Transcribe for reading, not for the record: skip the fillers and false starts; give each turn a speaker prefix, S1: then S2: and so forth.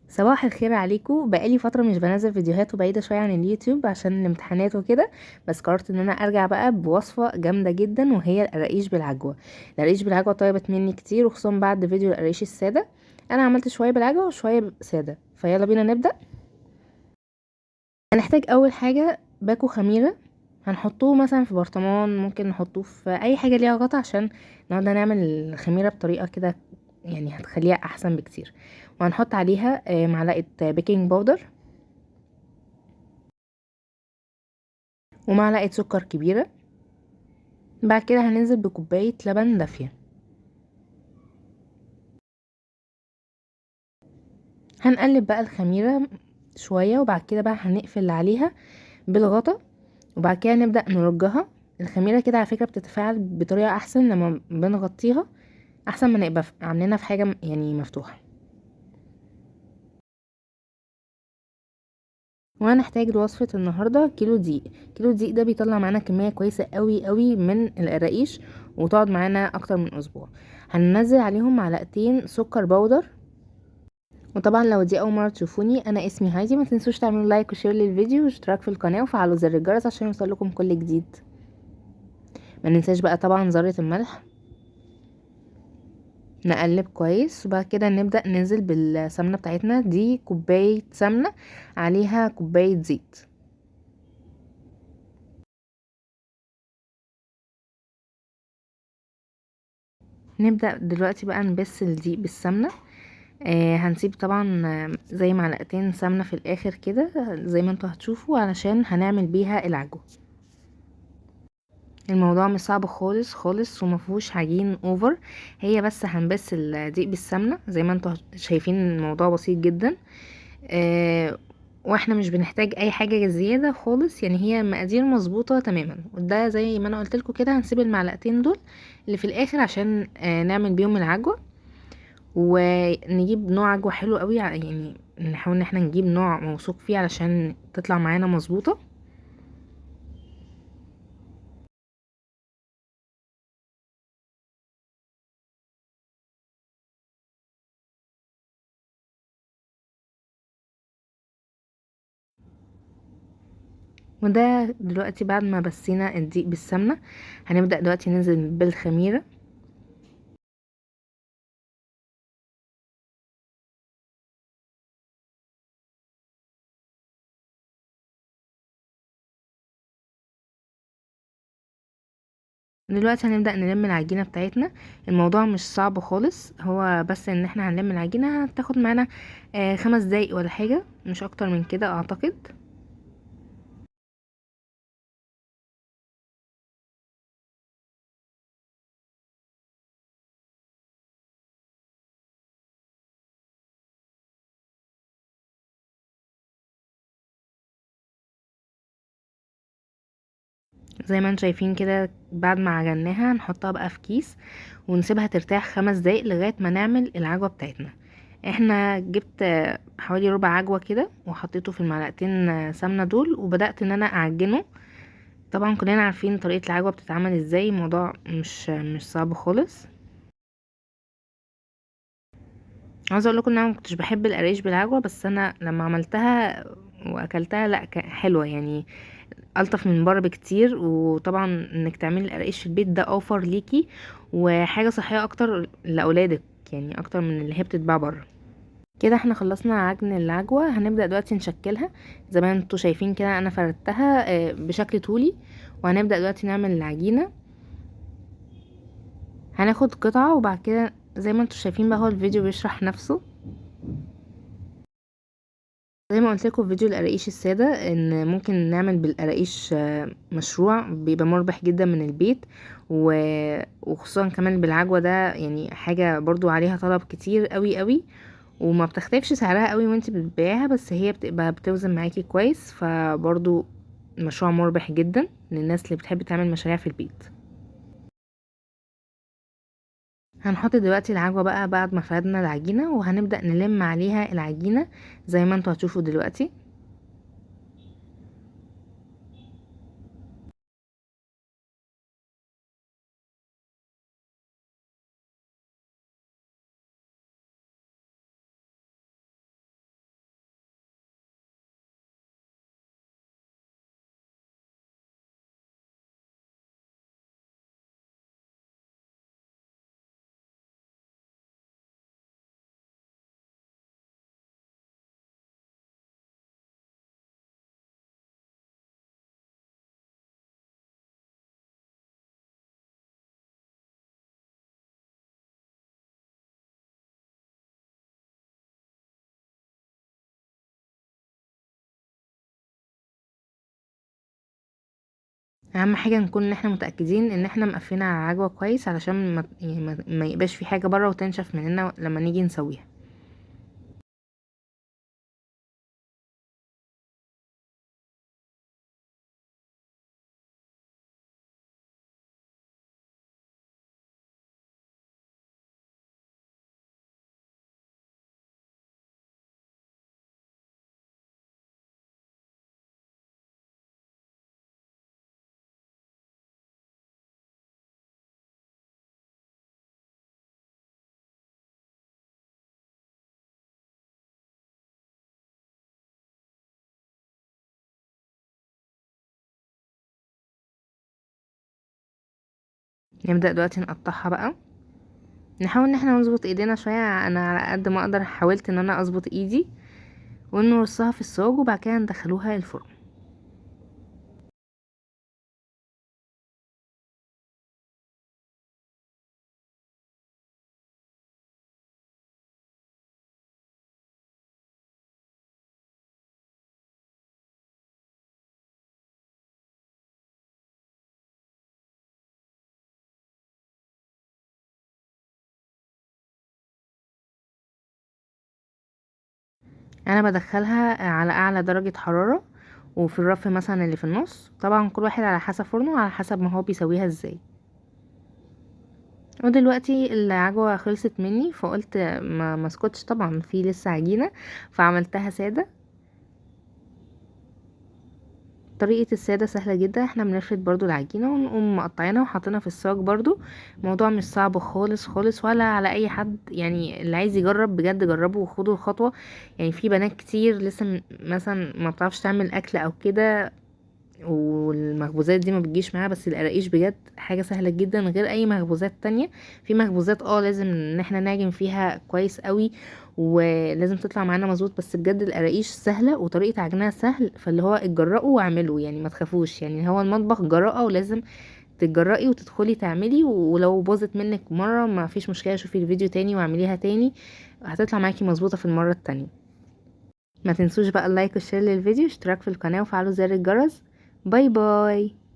S1: صباح الخير عليكم. بقالي فترة مش بنزل فيديوهات وبعيدة شوية عن اليوتيوب عشان الامتحانات وكده، بس قررت ان انا ارجع بقى بوصفه جامدة جدا، وهي القراقيش بالعجوه. القراقيش بالعجوه طلبت مني كتير، وخصوصا بعد فيديو القراقيش السادة. انا عملت شوية بالعجوه وشوية ساده، فيلا بينا نبدا. هنحتاج اول حاجة باكو خميره، هنحطوه مثلا في برطمان، ممكن نحطوه في اي حاجة ليها غطا عشان النهارده هنعمل الخميره بطريقة كده يعني هتخليها احسن بكتير. وهنحط عليها معلقه baking powder ومعلقة سكر كبيرة. بعد كده هننزل بكوبايه لبن دافيه. هنقلب بقى الخميره شوية، وبعد كده بقى هنقفل عليها بالغطا، وبعد كده نبدا نرجها. الخميره كده على فكرة بتتفاعل بطريقة احسن لما بنغطيها، احسن ما نبقى عاملينها في حاجة مفتوحة. وهنحتاج لوصفه النهارده كيلو دقيق. كيلو دقيق ده بيطلع معانا كمية كويسة قوي قوي من القراقيش، وتقعد معانا اكتر من اسبوع. هننزل عليهم معلقتين سكر بودر. وطبعا لو دي اول مرة تشوفوني، انا اسمي هايدي. ما تنسوش تعملوا like و share للفيديو واشتراك في القناة وفعلوا زر الجرس عشان يوصل لكم كل جديد. ما ننساش بقى طبعا ذره الملح. نقلب كويس، وبعد كده نبدأ ننزل بالسمنة بتاعتنا. دي كوباية سمنة عليها كوباية زيت. نبدأ دلوقتي بقى نبس الدقيق بالسمنة. هنسيب طبعا، زي معلقتين سمنة في الآخر كده زي ما انتوا هتشوفوا، علشان هنعمل بيها العجوة. الموضوع مش صعب خالص خالص ومفيهوش عجين over، هي بس هنبس الدقيق بالسمنه زي ما انتوا شايفين. الموضوع بسيط جدا، واحنا مش بنحتاج اي حاجة زيادة خالص، هي مقادير مظبوطة تماما. وده زي ما انا قلت لكم كده هنسيب المعلقتين دول اللي في الاخر عشان نعمل بيهم العجوه، ونجيب نوع عجوه حلو قوي، نحاول ان احنا نجيب نوع موثوق فيه علشان تطلع معانا مظبوطة. وده دلوقتي بعد ما بسينا الدقيق بالسمنة هنبدأ دلوقتي ننزل بالخميرة. دلوقتي هنبدأ نلم العجينة بتاعتنا. الموضوع مش صعب خالص، هو بس ان احنا هنلم العجينة هتاخد معانا، 5 دقايق ولا حاجة، مش اكتر من كده اعتقد. زي ما انتم شايفين كده بعد ما عجناها هنحطها بقى في كيس ونسيبها ترتاح 5 دقايق لغاية ما نعمل العجوة بتاعتنا. احنا جبت حوالي ربع عجوة كده وحطيته في المعلقتين سمنة دول، وبدأت ان انا اعجنه. طبعا كلنا عارفين طريقة العجوة بتتعمل ازاي، الموضوع مش صعب خالص. عاوزة اقول لكم ان انا ما كنتش بحب القراقيش بالعجوة، بس انا لما عملتها واكلتها لا حلوة، الطف من بره بكتير. وطبعا انك تعملي القراقيش في البيت ده اوفر ليكي وحاجة صحية اكتر لاولادك، اكتر من اللي هي بتتباع بره. كده احنا خلصنا عجن العجوة، هنبدأ دلوقتي نشكلها. زي ما انتوا شايفين كده انا فردتها، بشكل طولي، وهنبدأ دلوقتي نعمل العجينة. هناخد قطعة، وبعد كده زي ما انتوا شايفين بقى هو الفيديو بيشرح نفسه. زي ما قلت لكم في فيديو القراقيش السادة ان ممكن نعمل بالقراقيش، مشروع بيبقى مربح جدا من البيت، وخصوصا كمان بالعجوة ده، حاجة برضو عليها طلب كتير قوي قوي، وما بتختلفش سعرها قوي وانت بتبيعها، بس هي بتبقى بتوزن معاكي كويس. فبرضو مشروع مربح جدا للناس اللي بتحب تعمل مشاريع في البيت. هنحط دلوقتي العجوة بقى بعد ما فردنا العجينة، وهنبدأ نلم عليها العجينة زي ما انتوا هتشوفوا دلوقتي. اهم حاجة نكون ان احنا متاكدين ان احنا مقفلين على العجوه كويس، علشان ما يبقاش في حاجة بره وتنشف مننا لما نيجي نسويها. نبدأ دلوقتي نقطعها بقى، نحاول ان احنا نظبط ايدينا شوية. انا على قد ما اقدر حاولت ان انا اظبط ايدي، ونرصها في الصاج، وبعد كده ندخلوها الفرن. انا بدخلها على اعلى درجة حرارة، وفي الرف مثلا اللي في النص. طبعا كل واحد على حسب فرنه وعلى حسب ما هو بيسويها ازاي. ودلوقتي العجوة خلصت مني، فقلت ما اسكتش، طبعا في لسه عجينة، فعملتها سادة. طريقة السادة سهلة جدا، احنا بنفرد برضو العجينة ونقوم مقطعينها وحاطينها في الصاج برضو. الموضوع مش صعب خالص خالص ولا على اي حد، اللي عايز يجرب بجد جربوا وخدوا الخطوة. في بنات كتير لسه مثلا ما بتعرفش تعمل اكل او كده، والمخبوزات دي ما بتجيش معاها، بس القراقيش بجد حاجة سهلة جدا غير اي مخبوزات تانية. في مخبوزات لازم ان احنا نعجن فيها كويس قوي ولازم تطلع معانا مظبوط، بس بجد القراقيش سهلة وطريقة عجنها سهل، فاللي هو اتجرأوا واعملوا، ما تخافوش، هو المطبخ جراءة ولازم تتجرأي وتدخلي تعملي، ولو باظت منك مرة ما فيش مشكلة، شوفي الفيديو تاني واعمليها تاني، هتطلع معاكي مظبوطة في المرة التانية. ما تنسوش بقى ال like وال share للفيديو، اشتراك في القناة وفعلوا زر الجرس. bye bye.